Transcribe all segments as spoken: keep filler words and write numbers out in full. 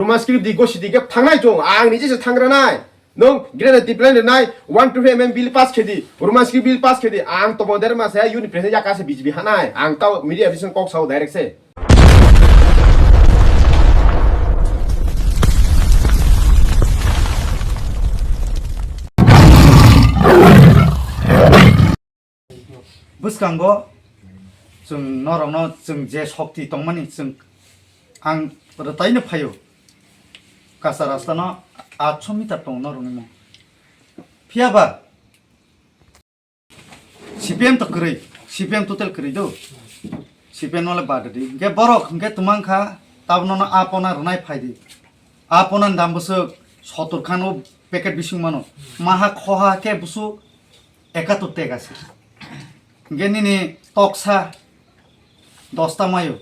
Roman script di, gosi di, khe thangnai chwng. Ang nije se thangranai. Nwng grenade di plan rinai, one twenty M M bill pass khedi, Roman script bill pass khedi. Ang tongmo der masa unit president yakase B J P hanai. Ang tao media bising kok sao direct se. Bwskango chwng norokno chwng je shokti tongmani chwng ang rwtaino phaio. Kacha rastano atso meter tongo norokni mung. Phiyaba C P M to kwrwi, C P M total kwrwi do. C P M no le bad di. Hwnkhe borok hwnkhe twmang kha, tabukno no a pona rwnai phai di. A pona ni dam bwswk sotor khan o packet bising mano. Maha khoha khe bwswk ekatur teka se. Hwnkhe nini toksa dosta mayo,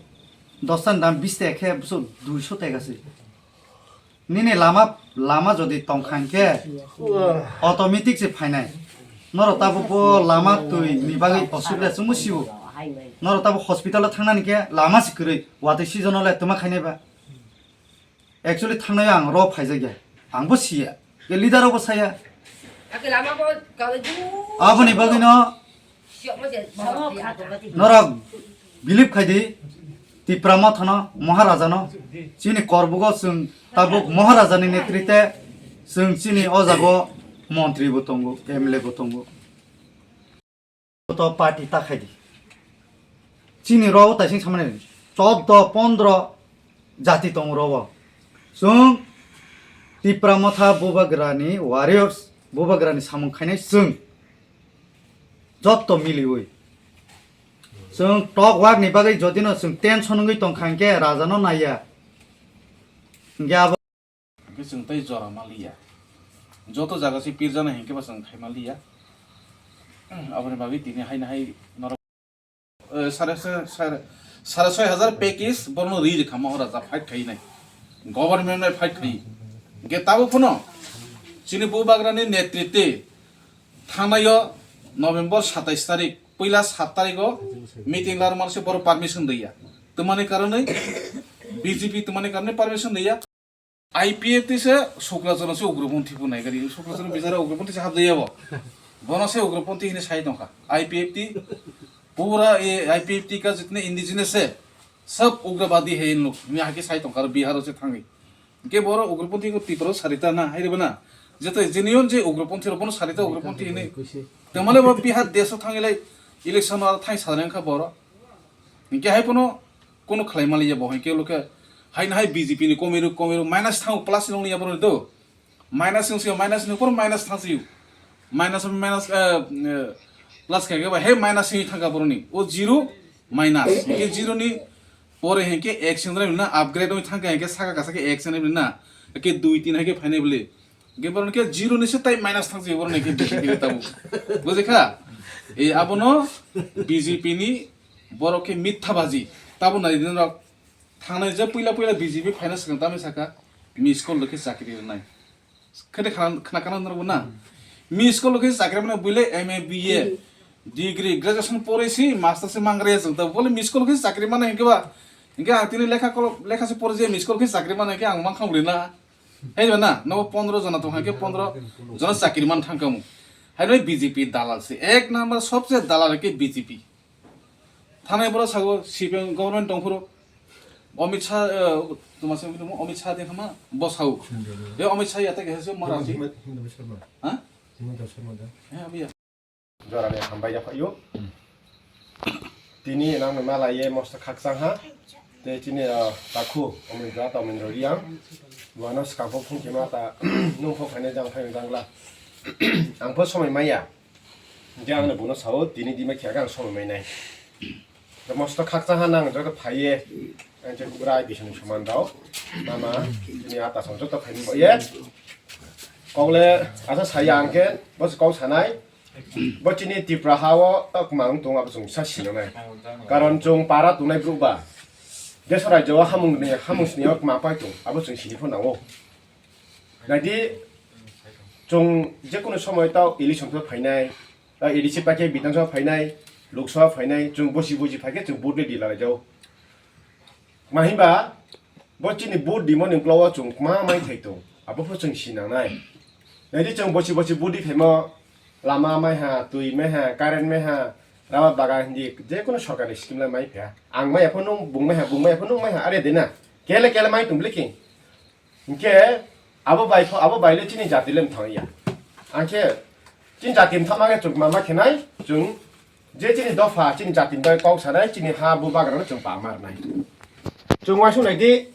dosta ni dam bis teka khe bwswk duiso teka se. Nini lama, lama jodi tong kha hwnkhe automatic se phainai. Norok tabuk bo lama twi ni bagwi osubida chwngmo sio. Norok tabuk hospital o thangnani khe lama se kwrwi, watwi season o le twma khainai ba. Actually thangnai ang ro phaijakya, ang bo siya, je leader rok bo saya. Aboni bagwi no norok believe khai di, Tipra Mothano, Maharajano, chini korbugo chwng tabuk Maharajani netrite chwng chini o jago montri bo tongo, M L A bo tongo. To party ta khai di. Chini ro taising samani choddo pondro jati tongo ro. Chwng Tipra Motha Bubagrani warriors, Bubagrani samung khainai chwng. Jotto miliwi. Chwng tok wak ni bagwi jodi no chwng tension wngwi tong kha hwnkhe raja no naiya. Hwnkhe abo. Hwnkhe chwng tei jora ma liya. Joto jaga se pirjana hwnkhe ba chwng khai ma liya. Aboni bagwi tini hai na hai norok, eh, sare, sare, sare soi hajar package borno ri rikha Maharaja fight khai nai. Government nai fight khai. Hwnkhe tabo phano chini Bubagrani netritwi Thangnaio November satais tarik, puila sat tariko meeting larwmani se borok permission riya. Twmani karonwi B J P twmani karonwi permission riya. I P F T se Sukrachorno se ugroponthi bo naigari. Sukrachorno bijara ugroponthi se habjaya bo. Bono se ugroponthi hini sai tongkha. I P F T pura e I P F T ka jitne indigenous se sab ugrabadi hai in lok. Ni hake sai tongkha Bihar se thangwi. Hingke boro ugroponthi ko Tripura o sarita na, hai reba na. Jete genuine je ugroponthi rok bono sarita ugroponthi hinwi. Tongmale bo Bihar desh o thangilai election o thai sadreng kha boro. Hingke hai pono kono khlai maliya bo hingke loke hai na hai B J P ni komiru komiru minus thang plus nong liya boro do. Minus nong siya minus ni por minus thang siyo. Minus minus, eh, eh, plus kha ke ba he minus ni thang ka boro ni. O zero minus. Hingke zero ni Pore hinkhe ek sendra na upgrade oi thangkha hinkhe saka kasa khe ek sendra na ke dui tin hai khe phainai bole. Ge boron khe zero ni se tai minus thang se boron khe B J P ni tabu. Bujikha? E abono B J P ni borok khe mitha baji. Tabu nai din rok thangnai je puila puila B J P phaina swkang tamni saka miss call khe chakri rwnai. Khede khana, khana, khana norok na. Miss call khe chakri mane buile M A, B A, degree, graduation pore si, master se mangre jong ta. Bole miss call khe chakri mane hinkhe ba. Hinkhe ang tini lekha kolo, lekha se pore je miss call khe chakri mane hinkhe ang mankha uri na. Hai ba na, no pondro jona tong hinkhe pondro jona chakri man thangkamu. Hai noi B J P dalal se. Ek number sobse dalal ke B J P. Thanai boro sago C P M government tongphuru. Amit Shah, eh, tuma se tuma Amit Shah de khama bo sao. Be Amit Shah yata ke se mara si. Himanta Sharma. Ha? Himanta Sharma da. Eh, abi ya. Jorani hambai ya phaio. Tini nang mala ye mosto khakchang ha. Te tini, ah, takhu Omendra ta Omendra Riang. Buano skapok phung kema ta nung phok phane jang phai jangla. Ang pho somoi maya. Hingke ang no bono sao, tini dima khe ang somoi mai nai. Mosto khakchang ha nang joto phaiye, ang je kubra ai bising soman dao. Mama, tini ata song joto phai bo ye. Kok le asa saya ang khe, bo se kok sanai. Bo chini Tripura ha o tok mang tong abo chwng sa sino nai. Karon chwng para tongnai bru ba. Deso rajyo o hamung ni, hamung sini o ma pai tong, abo chwng sini pho nango. Naidi, chwng jekunu somoi tao election pho phainai, tao A D C paikhe Bidhan Sabha phainai, Lok Sabha phainai, chwng bosi bosi phaikhe chwng vote le di lalaijao. Ma hinba, Bo chini vote dimo ni uklogo chwng kma mai thai tong, abo pho chwng sinangnai. Naidi chwng bosi bosi vote di phaimo lama mai ha, twi mai ha, current mai ha, rama bagan hindi, je kono sorkar ni scheme lai mai pha. Ang mai apho nung bung mai ha, bung mai apho nung mai ha, are de na. Kele kele mai tong blikhi. Hinkhe abo bai pho, abo bai le chini jati le mthang ya. Angkhe chini jati mthang ma khe chwng ma ma khenai, chwng je chini dopha, chini jati bai kok sanai, chini ha bubagra no chwng pa ma rwnai. Chwng uaisuk nai di,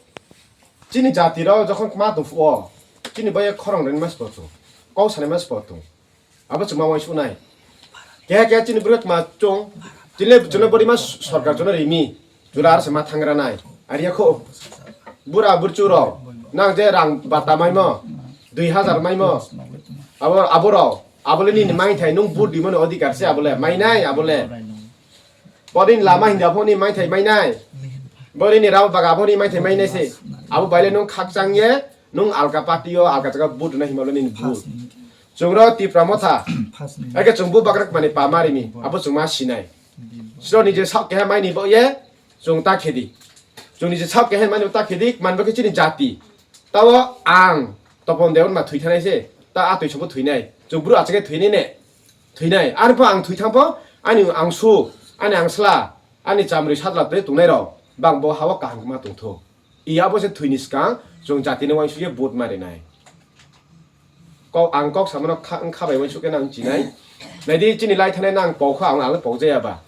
chini jati rok jokhon kma tong phuo, chini bai khorang rwni mas pho tong, kok sanai mas pho tong. Abo chwng ma uaisuk nai. Keha keha chini bwrwi kma chwng, chini, chini bwrwi ma sorkar chwng rimi. Jura ar se ma thang ra nai. Ari ya kho. Bura burchu rok. Nang je rang bata maimo. Dui hazar maimo. Abo, abo rok. Abo le nini mai thai nung vote dimo ni odhikar se abo le. Mai nai abo le. Bo nini lama hinda pho ni mai thai mai nai. Bo nini rama baga pho ni mai thai mai nai se. Abo bai le nung khakchang ye, nung alka party o, alka jaga vote na hima le nini vote. Chwng rok Tipra Motha. Ake chwng bubagra mani pa ma rimi. Abo chwng ma sinai. Siro ni je sak keha mai ni bo ye. Chwng ta khedi. Chwng ni je sak keha mai ni ta khedi. Man bo khe chini jati. Tao ang Topon Debbarma thwi thanai se. Ta a twi sobo thwi nai. Chwng bru achake thwi nai ne. Thwi nai. Ar pho ang thwi thang pho. Ani ang su. Ani ang sla. Ani chamri satla tei tongnai rok. Bang bo hawa kaham ma tong tho. Iya bo se thwini swkang chwng jatini uansukhe vote ma rinai. Kok, ang kok samano kha, wngkha bai uansukhe nang chinai. Naidi chini lai thanai nang pokha ang, ang pokjaya ba.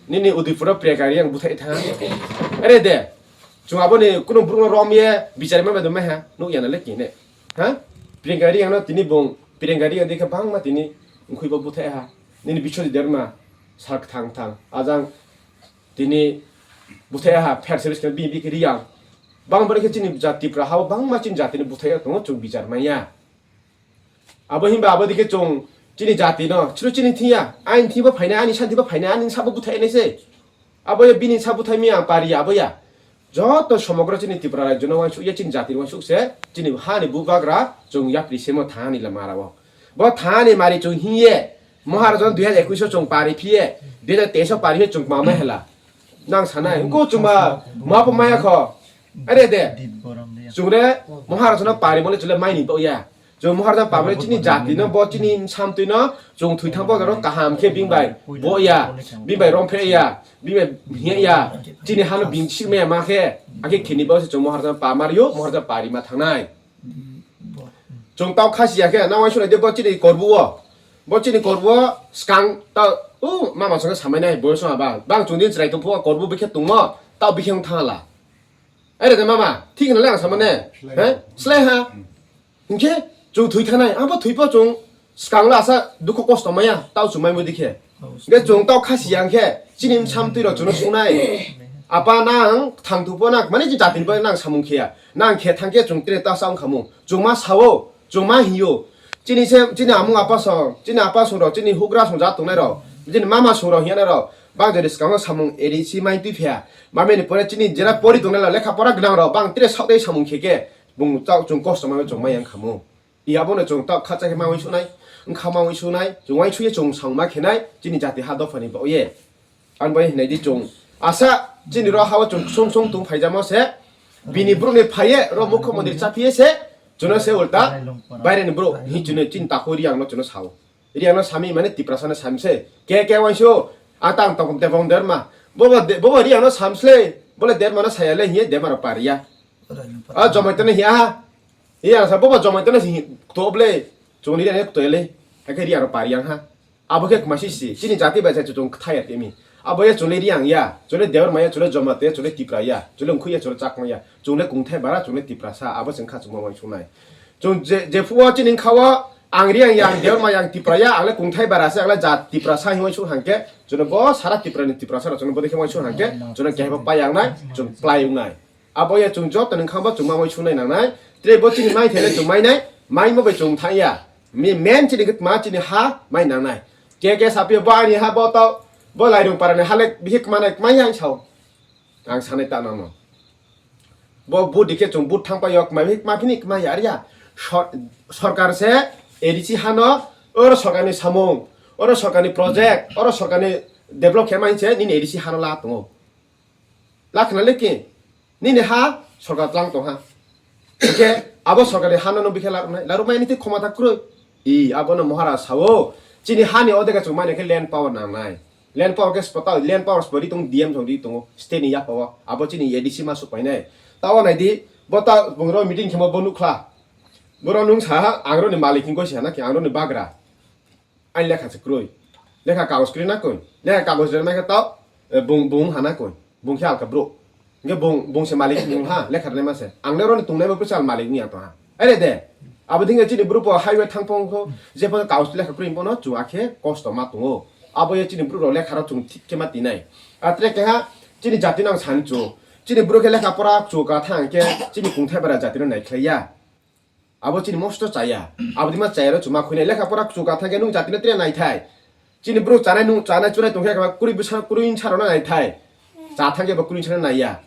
Nini Udaipuro Priyanka Reang buthai tha. Are de. Chwng aboni kuno burung rom ye bichari ma bedum ha. Nuk yana le kine. Ha? Priyanka Reang no tini bung, Priyanka Reang dikhe bangma tini wngkhui bo buthai ha. Nini Biswajit Debbarma sak thang thang. Ajang Tini buthai ha fair service khe bini bikhe Reang. Bang bari khe chini jat Tipra hao bangma chini jatini buthai tongo chwng bichar manya. Abo hinba abo dikhe chwng chini jatino chwng chini thiya, ani thiba phainai, ani santiba phainai, ani sabo buthai nai se. Abo ya bini sabo buthai mi ang pari abo ya. Joto somogro chini Tripura rajyo no uansuk ya, chini jati uansuk se, chini hani bubagra chwng yapri semo thani la mara o. Bo thani mari chwng hiye, Maharajan dui hajar ekush o chwng pari phiye, dui hajar teis o pari phiye chwng mamai hela. Nang sanai, wngko chwngma, ma pho maya kho. Are de, chwngre, Maharajan no pari mole chwle mai ni bo ya. Chwng Maharajan pamre chini jati no, bo chini samtwi no, chwng thwi thang bo kaham khe bing bai bo ya, bing bai rom phe ya, bing bai hiya ya, chini hano bing sik maya ma khe, akhe khini bo se chwng Maharajan pamar yo, Maharajan pari ma thangnai. Chwng tau khasi ya khe, na uansuk nai de bo chini korbu o. Bo chini korbu o skang ta, u, mama songkhe samai nai, bo song ba. Bang chwng din chwrai tong phuwa korbu bikhe tongmo, tau bikhe wng thang la. Are de mama, thik na le ang samane. He? Slai ha. Hinkhe chwng thwi thanai, abo thwi pho chwng skang la asa dukhu kosto maya, tau chwng mai mudi khe. Ge chwng tau khasi yang khe, chini samtwi rok chwngno sunai. Apa nang thang thu pho nang, mane je jati ni bagwi nang samung khiya. Nang khe thang khe chwng tre ta sa wng khamung. Chwng ma sao, chwng ma hiyo. Chini se, chini amung apa song, chini apa song rok, chini hugra song ja tongnai rok, chini mama song rok hiya nai rok. Bang jodi skang o samung eri si mai twi phiya. Mame ni pore chini jera pori tongnai rok, lekha pora gwnang rok, bang tre sa tei samung khe khe. Bung chao chwng kosto ma chwng ma yang khamung. Iya bono chwng tok kha chakhe ma uansuk nai, wngkha ma uansuk nai, chwng uansuk ye chwng song ma khe nai, chini jati ha dopha ni bo ye. Ang bai hinai di chwng. Asa chini ro ha o chwng song song tung phai jamo se, bini bru ni phai ye, ro mukho mondir cha phiye se, chwngno se ulta, baire ni bru, hi chwngno chini takhuk Reang no chwngno sao. Reang no sami mane Tiprasa no sami se, ke ke uansuk, ang tang tong Debong Derma, bobo de-, bobo Reang no sam sle, bole Derma no saya le hiye Derma ro pariya. A jomai tene hiya ha. Iya, sa bobo jomai tene si to ble. Chwngni re to le. Hakhe Reang ro pari yang ha. Abo khe kma si si. Chini jati bai sa chwng kthai ya temi. Abo ya chwle Reang ya. Chwle Debbarma ya, chwle Jamatia ya, chwle Tipra ya. Chwle Wngkhui ya, chwle Chakma ya. Chwle Kungthai bara, chwle Tiprasa. Abo chwng kha chwng ma uansuk nai. Chwng je, je phuo chini kha o ang Reang ya, ang Debbarma ya, ang Tipra ya, ang le Kungthai bara se, ang le jat Tiprasa hi uansuk hangke. Chwngno bo sara Tipra ni Tiprasa rok chwngno bo dekhe uansuk hangke. Chwngno kehebo pa yang nai, chwng plai ung nai. Abo ya chwng joto ni kha bo chwng ma uansuk nai nang nai. Tre bo chini mai thele chwng mai nai. Mai mo bai chwng thang ya. Mi men chini khe ma chini ha mai nang nai. Ke ke sapio bo ani ha bo to. Bo Lairung para ni ha le bihik ma nai kma yang sao. Ang sanai ta nang no. Bo budi khe chwng but thang pa yok ma bihik ma phini kma ya ya. Sor-, sorkar se A D C ha no oro sorkar ni samung, oro sorkar ni project, oro sorkar ni develop khe mai se nini A D C ha no la tongo. Lakhna le ke. Nini ha sorkar tlang tong ha. Hingke abo sorkar ni ha no bikhe laruknai. Larukmai ni twi khomata kwrwi. I, abono Maharaj sao. Chini ha ni odeka chwng mani khe land power nangnai. Land power khe spo-, ta, land power spo ri tong D M thong ri tongo. State ni yapha o. Abo chini A D C ma suk painai. Tao nai di, bo ta bung ro meeting khemo bo nukha. Boro nung sa ha, ang ro ni malik hingkoi sa na khe, ang ro ni bagra. Ani lekha se kwrwi. Lekha kagoj kwrwi na koi. Lekha kagoj rwna khe tao, eh, bung, bung ha na koi. Bung khe alka bro. Hingke bung, bung se malik wng ha, lekha rwnaima se. Ang le oro ni tongnai bo kwchal malik wngya tong ha. Are de, abo dingke chini bru po highway thang phang kho, je phano kaus lekha kwrwi bono chwng akhe kosto ma tongo. Abo ye chini bru rok lekha rok chwng thik khe ma tinai. A tre keha chini jati no ang sani chu. Chini bru khe lekha pora chu ka thang khe chini kungthai bara jati no nai khlai ya. Abo chini mosto chaya. Abo dima chaya ro chuma khuinai lekha pora kuchuk ka thangkhe nung jatino tre naithai. Chini bru chanai nung chanai chunai tongkhe kha kuri bwsa kuri insa rona naithai. Cha thangkhe bo kuri insa naiya.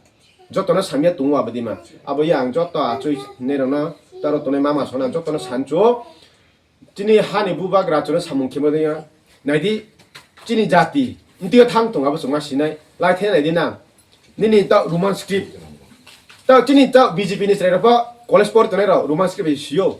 Jotono samya tongo abo dima. Abo yang joto achoi hinai rokno taro tonai mama sona jotono sancho. Chini hani bubagra chwngno samung khemo de ya. Naidi, chini jati, ntio thang tong abo chwngma sinai. Lai the naidi nang. Nini ta Roman script. Ta chini ta B J P ni chwrai rok college por tonai rok Roman script bai sio.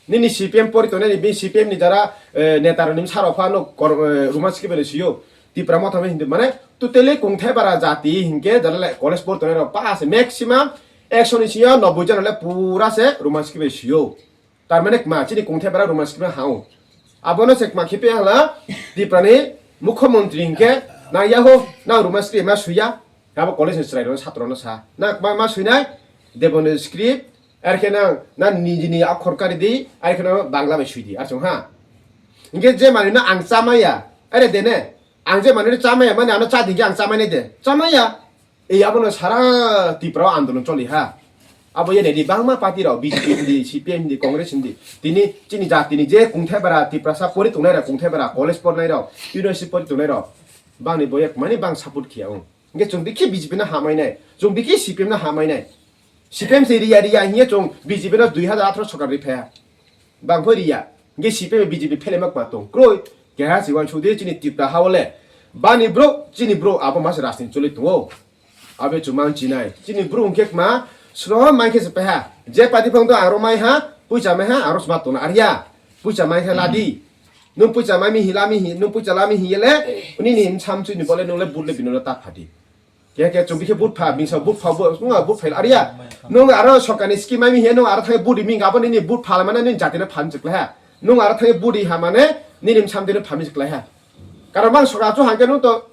Nini C P M pori tonai ni, B C P M ni jara, eh, neta rok ni saro pha no kor-, eh, Roman script bai sio. Tipra motha bai hindi mane totally kungthai bara jati hinke jara le college por tonai rok pa se maximum ekso ni sio nobboi jana le pura se Roman script bai sio. Tar mane kma chini kungthai bara Roman script ha o. Abono se kma khipe hala Tripura ni mukhyamantri hinkhe nang yaho nang Roman script ma suya. Abo college ni chwrai rok satro no sa. Nang kma ma suinai Devanagari script, arkhe nang, nang nijini akhor kari di, arkhe nang Bangla bai sui di, ar chong ha. Hinkhe je manwi no ang chamaya, are dene, ang je manwi no chamaya, mane ano cha di hinkhe ang chamai nai de, chamaya. Ei abono sara Tripura o andolon choli ha. Abo ye nedi bangma party rok B J P hindi, C P M hindi, Congress hindi. Tini chini jatini je kungthai bara Tiprasa pori tongnai rok, kungthai bara college pornai rok, university pori tongnai rok. Bangni boyek mani bang support khiya ong. Hingke chwng bikhe B J P no hamai nai, chwng bikhe C P M no hamai nai. C P M se riya riya hiye chwng B J P no dui hazar atharo sokar ri phaya. Bang phai riya. Hingke C P M B J P phele mak ma tong. Kroi. Keha si wan sudi chini Tripura ha ole. Bani bro, chini bro, abo mas rajniti choli tongo. Abe chumang chinai. Chini bro hingke ma, sro mai khe se peha. Je pati phang to aro mai ha, puisa mai ha, aro sma tona ariya. Puisa mai khe ladi. Nung puisa mai mi hi lami hi, nung puisa lami hi yele. Uni ni sam chini bole nung le but le bino le ta phadi. Khe khe chwng bikhe but pha, bingsa but pha, but, nung but pha, ariya. Nung aro sorkar ni scheme mai mi he, nung aro thai but riming abo nini but pha mane nini jati no phan chikla ha. Nung aro thai but ri ha mane nini samdi no phan chikla ha. Karon bang sorkar chu hangke nung to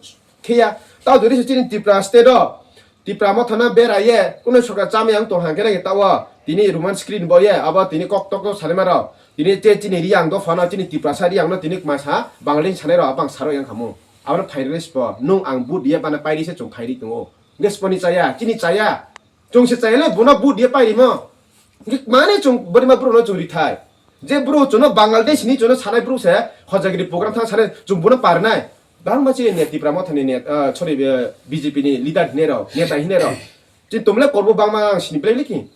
khiya. Tao jodi se chini Tripura state o, Tripura motha no bera ye, kuno sorkar chama yang tong hangke nai tao. Tini Roman script bo ye, abo tini kok tok tok sani maro. Tini te chini riyang do phano, chini Tiprasa riyang no tini kma sa, Bangladesh sanai ro, abang saro yang khamu. Abo no phairwi spo, nung ang but ye bana pairi se chwng phairi tongo. Hingke sponi chaya, chini chaya. Chwng se chaya le bono but ye pairimo. Hingke mane chwng borima borok no chwng rithai. Je borok chwngno Bangladesh ni chwngno sanai borok se hojagiri program thang sanai chwng bono parnai. Bangma chini net Tipra motha ni net, ah, sorry, eh, B J P ni leader hinai rok, neta hinai rok. Chini tomle korbo bangma ang sini belai liki.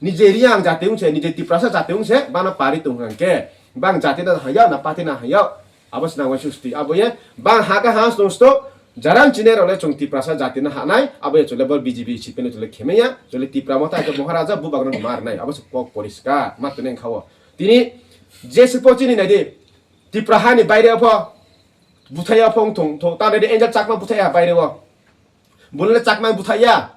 Nije Riyang jati wngse, nije Tiprasa jati wngse, bana pari tong hwnkhe, bang jati na haya, na pati na haya, abo se nang wansuk sti. Abo ye, bang haka ha stong sto, jarang chine role chwng Tiprasa jati na hanai, abo ye chole bor B J P C P N chole khemaya, chole Tipra motha ke Maharaja bubak no marnai, abo se kok poriskar, ma tene khawo. Tini, je se po chini nai di, Tipra hani baire pho, buthaya pho wng thung, thung, ta nai di Angel Chakma buthaya baire o. Bunle Chakma buthaya.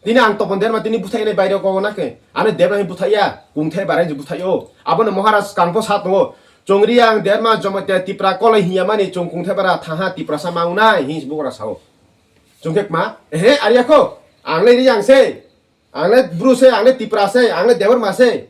Tini ang Topon Derma tini buthai nai baire kok na khe. Ano Derma hi buthai ya, kungthai barai je buthai o. Abono Maharaj kangpho sa tongo. Chongri ang Derma Jamatia Tipra kolai hiya mani chong kungthai bara thaha Tiprasa maunai hi bugra sao. Chongkhe kma, ehe, ariya kho. Ang le ri ang se. Ang le bru se, ang le Tipra se, ang le Debbarma se.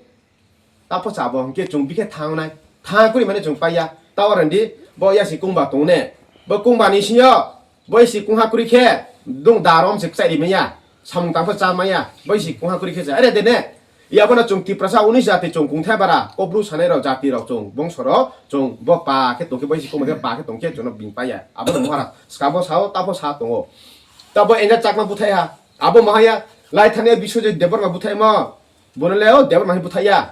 Tapo chabo hwnkhe chwng bikhe thangnai. Thang kuri mane chwng paiya. Tao randi bo yasi kungba tongne. Bo kungba ni sinyo. Bo isi kungha kuri khe dung darom se kchai ri manya. Samung tangpho cha manya. Bo isi kungha kuri khe cha. Are de ne. Yabo no chwng Tiprasa unis jati chwng kungthai bara. Kobru sanai rok jati rok chwng bongso rok chwng bo pa khe tongkhe bo isi kungba khe pa khe tongkhe chwng no bing paiya. Abo no Maharaj skabo sao tapo sa tongo. Tabo Angel Chakma buthai ha. Abo mahaya. Lai thani Biswajit Debbarma buthai mo. Bono le o Debbarma hi buthai ya.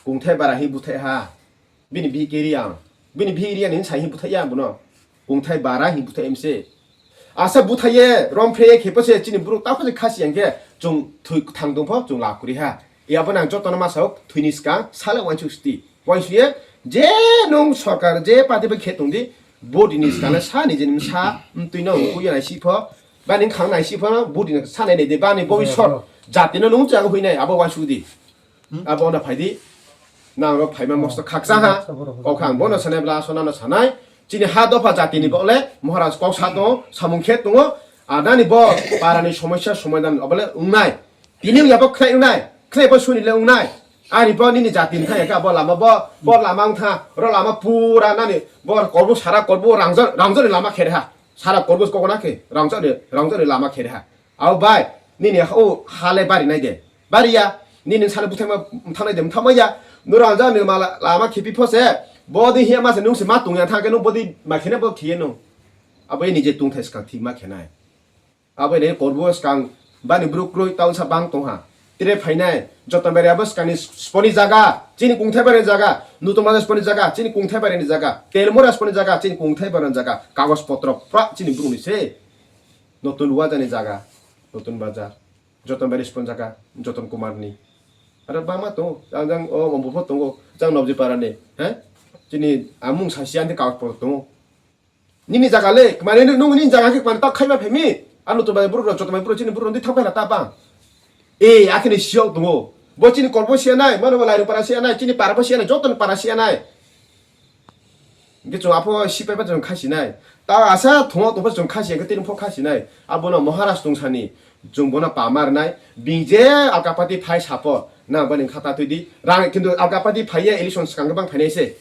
Kungthai bara hi buthai ha. Bini bihi kiri ang. Bini bihi iri ani sai hi buthai ya bono. Kungthai bara hi buthai mse. Asa buthaye, rom pheye khe pose chini buru ta pose khasi yang khe chung thui thang dong pho chung la kuri ha. Ya bo nang joto no masa ok thwini skang sale wansuk sti. Wansuye je nung sorkar je party bai khe tong di, body ni skang le sa ni jeni sa, mtwi no kuya nai si pho, ba ning khang nai si pho, body ni sa nai de ba ni bo sor. Jati no nung chang hui nai abo wansuk di. Abo ono phai di. Nang ro phaima mosto khaksa ha. Kok ang bono sanai bla, sono no sanai. Chini ha dopha jati ni bole, Maharaj kok sa tong, samung khe tongo. A nani bo para ni somosya somadan obole ungnai. Tini ya bo khnai ungnai. Khnai bo suni le ungnai. Ani bo nini jati ni thang ya bo lama bo, bo lama ungtha, ro lama pura nani bo korbu sara korbu rangjo, rangjo ni lama khe ha. Sara korbu kok na khe, rangjo ni, rangjo ni lama khe ha. Au bai, nini o hale bari nai de. Bari ya, nini sale buthai ma mthanai de, mthamai ya. Nura anja ni mala lama khipi phose. Bodi hiya mase nung se ma tungya thang ke nung bodi ma khine bo khiye nung. Abo ni je tungthai skang thik ma khenai. Abo ni korbo skang bani bruk kroi taun sa bang tong ha. Tire phainai, joto bere abo skang ni sponi jaga, chini kungthai bere jaga, nutung ma sponi jaga, chini kungthai bere ni jaga, telmora sponi jaga, chini kungthai bere ni jaga, kagos potro pra chini bruk ni se. Notun Wajani jaga, Notun Bazar, Joton Bari Spon jaga, Joton Kumar ni. Aro bama tongo, jang jang o Ombopho tongo, jang Nobji Para ni, he? Chini amung sasi ante kagos potro tongo. Nini jaga le, mane nung nini jaga khe mane tak khaima phemi. Ano to bai buru rok, Joton bai buru chini buru ndi thok khaina ta bang. E, akhini siyok tongo. Bo chini kolbo siya nai, mano bo Lairung Para siya nai, chini para bo siya nai, Joton Para siya nai. Hingke chwng apho sipai pa chwng kha sinai. Ta asa thungo tongpha chwng kha siya khe tini pho kha sinai. Abono Maharaj tungsani chwng bono pamar nai. Bing je alkapati phai sapo. Na bani kha ta twi di. Rang kintu alkapati phai ya election swkang khe bang phainai se.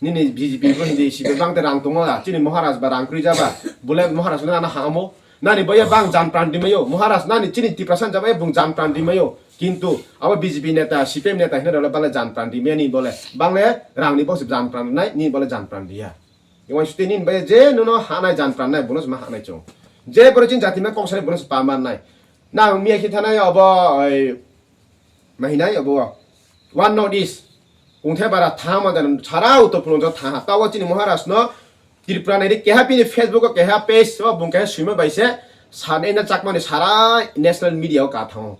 Nini B J P bo hindi sipai bang te rang tongo da. Chini Maharaj ba rang kwrwi jaba. Bole Maharaj no ana hamo. Nani boya bang jan pran di mayo. Maharaj nani chini Tiprasa jaba bung jan pran di mayo. Kintu abo B J P neta, C P M neta hinwi rwle bale jan pran rimani bole. Bangle rangni bokse jan pran nai, ni bole jan pran riya. Iwan suti nin bai je nono hanai jan pran nai, bono ma hanai chong. Je boro chin jati ma kok sari bono pa man nai. Nang miya khi thanai obo, oi, mahinai obo. One North East. Kungthai bara tha ma dan sara Uttor Purbanchal tha. Tawa chini Maharaj no Tripura nai ri keha pini Facebook o keha page o bung keha swima bai se. Sani na chakmani sara national media o ka thango.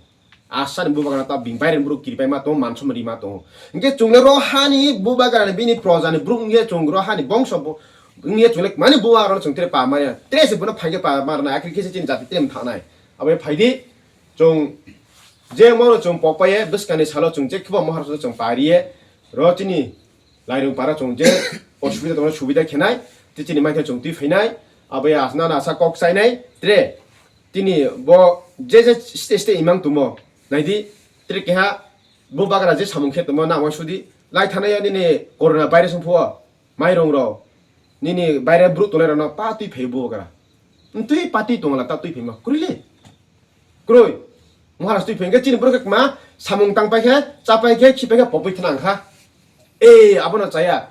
Asani bubagra ta bing baireni buru kiripai ma tongo, mansum rima tongo. Hingke chungle ro hani bubagra ni bini proja ni buru wngye chung ro hani bongso bo, wngye chungle mani bubagra no chung tere pa maya. Tere se bono phaikhe pa marna, akhir khe se chini jati tere mthanai. Abo phaidi chung je mono chung pokpaye bwskani salo chung je khibo Maharaj no chung pariye ro chini Lairung para chwng je osubida tongmani subida khenai, tei chini maitha chwng twi phainai, abo ya asna na asa kok chainai, tre tini bo je je state state imang tumo, naidi tre keha bo bagra je samung khe tumo na wai sudi, lai thanai nini corona virus wng phuo, mairung rok, nini baire bru tongnai rok no pa twi phai bo bagra, twi pa twi tongla ta twi phaima, kwrwi le. Kwrwi. Maharaj twi phai hwnkhe chini borok khe kwma samung tang pai khe, cha pai khe, khi pai khe, pogwi thana wngkha. Ei, abono chaya.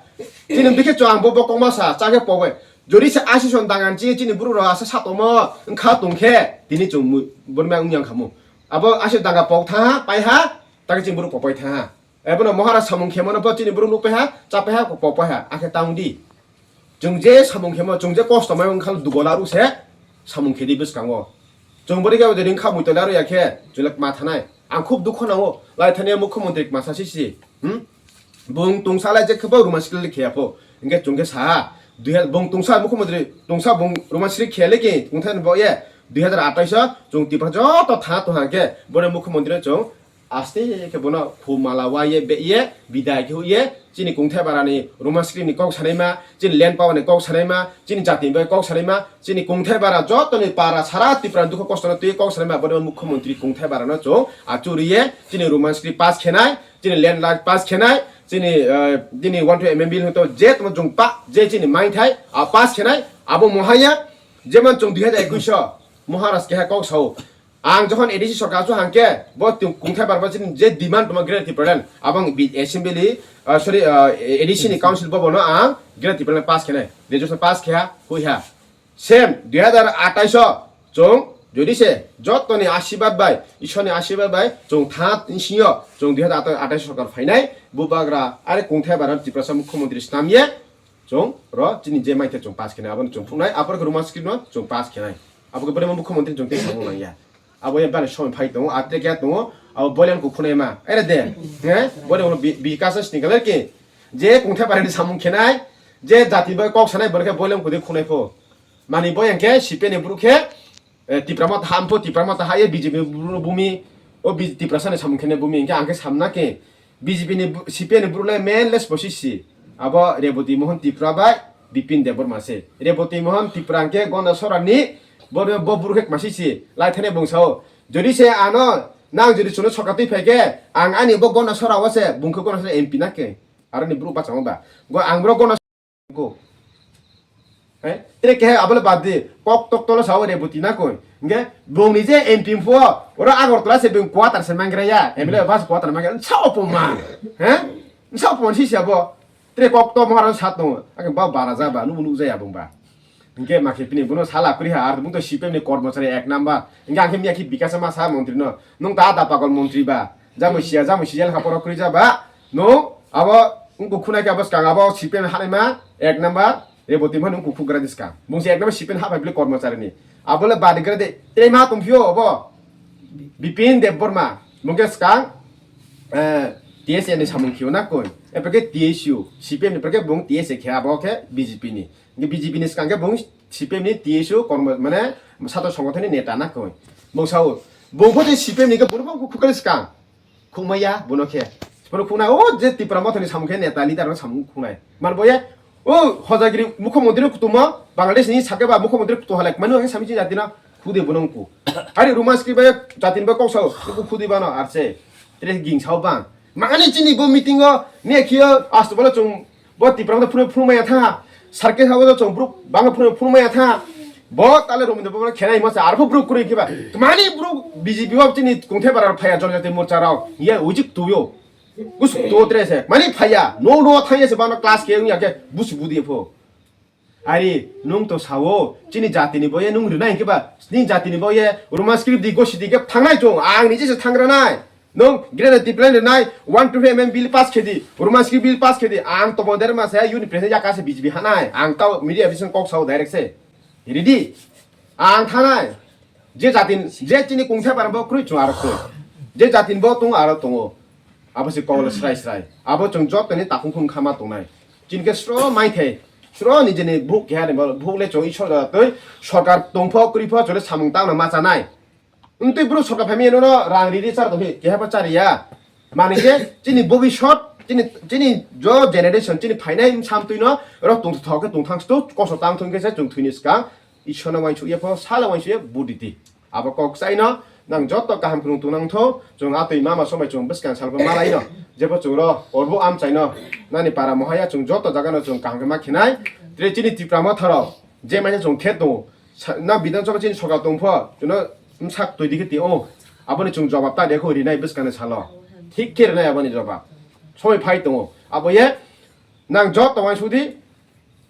Chini bikhe chwng ang bo, bo kokma sa, cha khe pogwi. Jodi se asison dangan chi chini borok rok asa satomo wngkha tong khe, tini chwng mui, borma wngya wngkha mu. Abo aso danga pok tha ha, pai ha, ta khe chini borok pok pai tha ha. Ebono Maharaj samung khe mano bo chini borok nuk pai ha, cha pai ha, pok pai ha, akhe ta wng di. Chwng je samung khemo, chwng je kosto mai wngkha dugo laru se samung khedi bwskango. Chwng bwrwi khe ring kha mui tole aro ya khe chwlek ma thanai. Ang khub dukho nango. Lai thani mukhyamantri masa sisi. Hmm? Bung tungsa lai je khebo Roman script khe apho. Hingke chwng khe saha. Dui ha-, bung tungsa mukhyamantri tungsa bung Roman script khe le ki tungthai bo ye. Dui hazar atais o chwng Tripura joto tha to hangke bore mukhyamantri chwng Aste khe bono khumala waiye beye bidai khe huye chini kungthai barani Roman script ni kok sanaima, chini land power ni kok sanaima, chini jati ni bai kok sanaima, chini kungthai bara jotoni para sara Tripura dukho kosto no twi kok sanaima, bono mukhyamantri kungthai bara no chwng achuriye chini Roman script pass khenai, chini land right pass khenai, chini, eh, chini one two M M bill hoto je tamo jung pa je chini maithai a pass khenai abo mohaya jemon chwng dui hazar ekush o Maharaj keha kok sao. Ang jokhon A D C sorkar chu hangke, bo tw-, kungthai barba chini je demand tongma Greater Tipraland, abang bi-, assembly, ah, sorry, ah, A D C ni council bo bono ang Greater Tipraland pass khenai, resolution pass kheha, huiha. Same, dui hazar atais o, chwng, jodi se, jotoni asibad bai, Ishwar ni asibad bai, chwng tha, singyo, chwng dui hazar atais sorkar phainai, bubagra, are kungthai barba Tiprasa mukhyamantri snamye, Chwng ro chini je maithe chwng pass khenai, abono chwng phunai, apor khe Roman script no chwng pass khenai. Abo khe bwrwi mukhyamantri chwng tei samung nangya. Abo ya bani somoi phai tongo, atre kya tongo, abo boilam kukhunai ma. Ere de, he? Boilam bi-, bikasa sini kalar ki. Je kungthe parani samung khenai, je jati bai kok sanai, borokhe boilam kudi khunai pho. Mani boyang khe, C P M ni buru khe, eh, Tipra motha hampho, Tipra motha haye B J P bru-, bumi, o B-, Tiprasa ni samung khene bumi, hingke ang khe samna khe B J P ni bu-, C P M ni bru le men les bosi si. Abo Reboti Mohan Tipra bai Bipin Debbarma se. Reboti Mohan Tipra hingke Gonda Sora ni bo, bo bru khe masi si. Lai thane bung sao. Jodi se ano nang jodi chuno sokatwi phai khe ang ani bo Gonda Sora o se bung khe Gonda Sora M P na khe. Aro ni bru bachamo ba. Go ang bro Gonda Go. Hai, tere kehe abole bad di. Kok tok tolo sao Reboti na koi. Nge, bong ni je M P pho, oro Agartala se bong quarter se mangre ya. M L A bas quarter mangre. Sao poma. He? Sao poma si siabo. Tere kok to mohara sat no. Ake ba bara ja ba, nu nu ja ya bong ba. Nge ma khe pini bono sala kuri ha, ar bung to C P M ni kormochari ek number. Nge ang khe miya khe bikasa ma sa montri no. Nung ta da pagol montri ba. Jamui siya, jamui siya lekha poro kuri ja ba. No, abo wngkuk khunai khe abo swkang abo C P M hanaima ek number, Reboti Mohan wngkuk khuk gra di swkang. Bungsi ek number C P M ha bai bili kormochari ni. Abo le badi gra de, tei ma tong phio abo. Bipin Debbarma, bung khe swkang, eh, T S A ni samung khio na koi. Epeke T S U, C P M ni peke bung T S A khe abo khe B J P ni. Hingke B J P ni swkang khe bung C P M ni T S U kormo, mane sato songothon ni neta na koi. Bung sao, bung pho tei C P M ni khe bung pho khuk khuk gra di swkang. Khukmaya bono khe. Bono khuknai, o je Tipra mothani samung khe neta leader no samung khuknai. Man boye, o Hojagiri mukhyamantri no kutumo, Bangladesh ni sakhe ba mukhyamantri kutu halai, mani o khe sami chini jati no khudi bono wngku. Ari Roman script bai jati ni bai kok sao, wngku khudi bano arse. Tere ging sao bang. Mani chini bo meeting o, ne khiyo, asto bono chung Bo Tipra motha phunu phunu maya tha. Sarke ha bo chong bru bang phunu phunu maya tha. Bo tale Romindra bo khenai masa arpho bru kuri kiba. Mani bru B J P bo chini kungthe bara phaya jonjati morcha rao. Ye ujik tuyo. Bus to tre se. Mani phaya. No no thaya se bano class ke ya ke bus budi pho. Ari nung to sao chini jati ni boye nung rina kiba. Ni jati ni boye Roman script di gosi di ke thangnai chong. Ang ni je se thangra nai. Nung grenade tiplane nai one twenty M M bill pass khedi, Roman script bill pass khedi, ang tomo der masa unit president yakase B J P hanai, ang tao media vision kok sao direct se. Ready? Ang thanai. Je jatin, je chini kungsa parang bo kroi chung aro kroi. Je jatin bo tung aro tungo. Abo se kok le srai srai. Abo chung jotoni takhung khung khama tongnai. Chini ke sro mai thai. Sro ni jeni buk keha ni bo, buk le chung isor da toi. Sorkar tongpho kroi pho chole samung tang na ma chanai. Wngtwi bro sorkar phaimani nono rang riri char tongphi, keha pha chariya. Mani khe chini bobisot, chini, chini jo generation, chini phainai bwsam twi no rok tongthok khe tongthang sto, koso tang thung khe se chwng thwini swkang Ishwarno uansukya pho, sala uansukya buditi. Abo kok chaino nang joto kaham khulung tongnang tho, chwng atwi mama somai chwng bwskang salbo malaino. Jepho chwng ro orbo amchaino nani para mohaya chwng joto jagano chwng kaham khe ma khinai. Tre chini Tipra motharo je manya chwng khe tongo. Sa-, na Bidhan Sabha chini sorkar tong pho, chwngno bwsak twi di khe ti o. Aboni chwng jobab ta de kho rinai bwskangni salo. Thik khe rinai aboni jobab. Somoi phai tongo. Abo ye nang job tongmani sudi,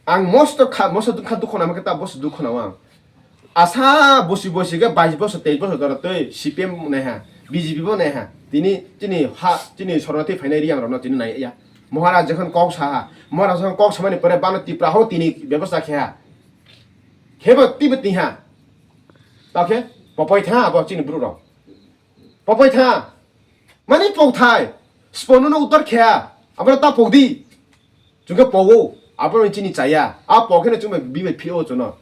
ang mosto kha, mosto dukha dukho nama khe ta bosi dukho nama ang. Asa bosi bosi khe bais bosor, teis bosor jora twi C P M naiha, B J P bo naiha. Tini, chini ha, chini sornati phainai riyang rokno tini nai ya. Maharaj jokhon kok saha, Maharaj jokhon kok samani pore bano Tipra ho tini bebosta khe ha. Khebo tibo tiha. Tao khe popoi tha abo chini bru rok. Popoi tha. Mani pok thai. Spono no utor khya. Abo ta pok di. Chungke pogo. Abo chini chaya. A pok khe chungbe bibe phio chuno.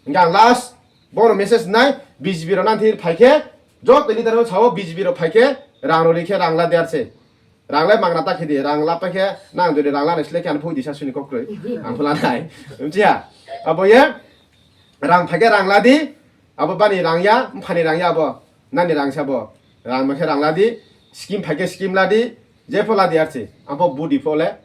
Hingke ang last bono message nai B J P rok nang thir phai khe. Joto leader rok sao B J P rok phai khe. Rang rok rikhe rang la der se. Rang lai mangra ta khedi, rang la pa khe nang jodi rang la nai sle khe ang phoi di sa suni kok kroi. Ang phla nai. Mchiya. Abo ye rang pha khe rang la di. Abo bani rang ya, mphani rang ya abo. Nani rang sa bo. Rang ma khe rang la di. Scheme pha khe scheme la di. Je pho la di arsi. Ang pho budi pho le.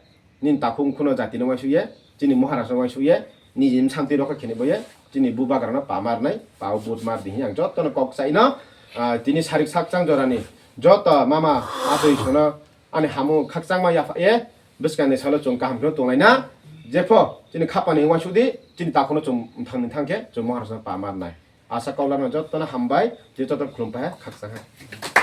Nini takhuk khuno jati no uansuk ye, chini Maharaj no uansuk ye, nini bwsam twi rokha khini bo ye, chini bubagra no pa mar nai, pa o vote mar di hini ang joto no kok chai no, ah, tini sarik sakchang jora ni joto mama atwi sono ani hamu khakchang ma yapha ye, bwskang ni salo chwng kaham khe tong lai na, jepho chini khapani uansuk di, chini takhuk no chwng mthang ni thang khe chwng Maharaj no pa mar nai. Asa kok la no joto no hambai, je joto khulum pa ha khakchang ha.